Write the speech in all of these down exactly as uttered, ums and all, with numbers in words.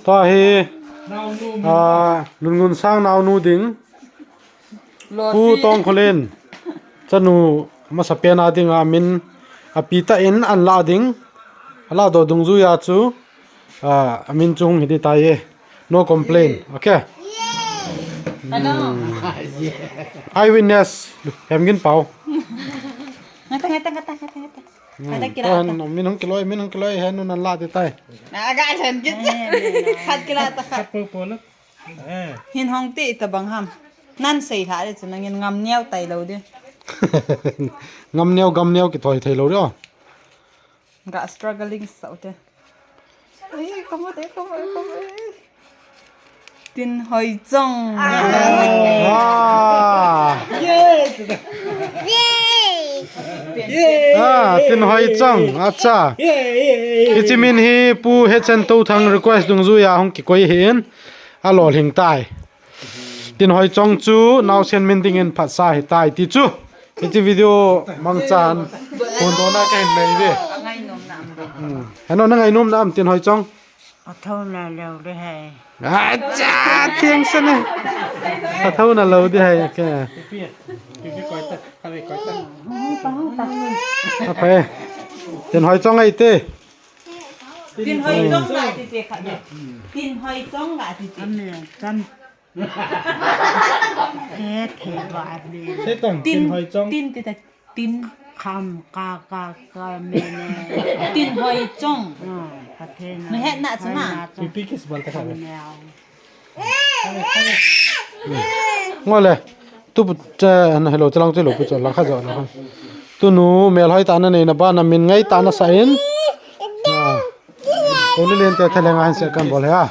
Tua hi, ah, Lungunsang naonu ding. Pu Tongkholen. Chanu masapen a ding a min api tah in ahin la ding. Ahin la doh dungjuiya chu, ah, amin chu hung hi ding tai e. No complain. Okay. Hello. Eyewitness. Hemgin Pau. Ngata, ngata, ngata, ngata, ngata. Hmm, ngata kila, tua hin, ngata. Min hung kiloi, min hung kiloi, hin nun ahin la ding tai. Aga hin git. Eh, eh, eh. Khat kila ta khat. Khat po po lo. Eh. Hin hong ti tabang ham. Nan sei lha le chu nangin ngam neo tai lo ding. Ngam neo, gam neo kithoi thei lo ding. Ga struggling sao te. Ai, kamu te, kamu, kamu. Tin Hoi Chong. Ah. Ah, Tin Hoi Chong. Acha. Hiche min hi Pu Hechen Touthang request dungjuiya hung kikoi ahin. Alolhing tai. Tin Hoi Chong chu naosen min dingin phatsah ahitai ti chu. Hiche video mangchan phondohna kahin nei ve. Hmm. Heno, na ngainom nam Tin Hoi Chong? Athouna lou ding ahi. Acha, theng sa ne. Athouna lou ding ahi ke. Aphai. Tin Hoi Chong ahi te. Tin Hoi Chong ga ti te kha. Tin Hoi Chong ga ti te. Amen. Chan. He, he, ba, be. Sei tong, Tin, Tin Hoi Chong. Tin, ti ta, Tin. Kham, ka, ka, ka, me, ne. Tin Hoi Chong. Ah, Pathen. Me het na chu na. Pi, pi, kiss bol ta kha. Ngole. Tu pu, che, na hello, chelang che lo pu cho, lang kha jo, lang kha. Tunu, melhoi tah na nei na ba, na min ngai tah na sa in. Ah. Ko ni len te thaleng a hin se kan bol he a.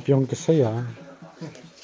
Piong kisei a.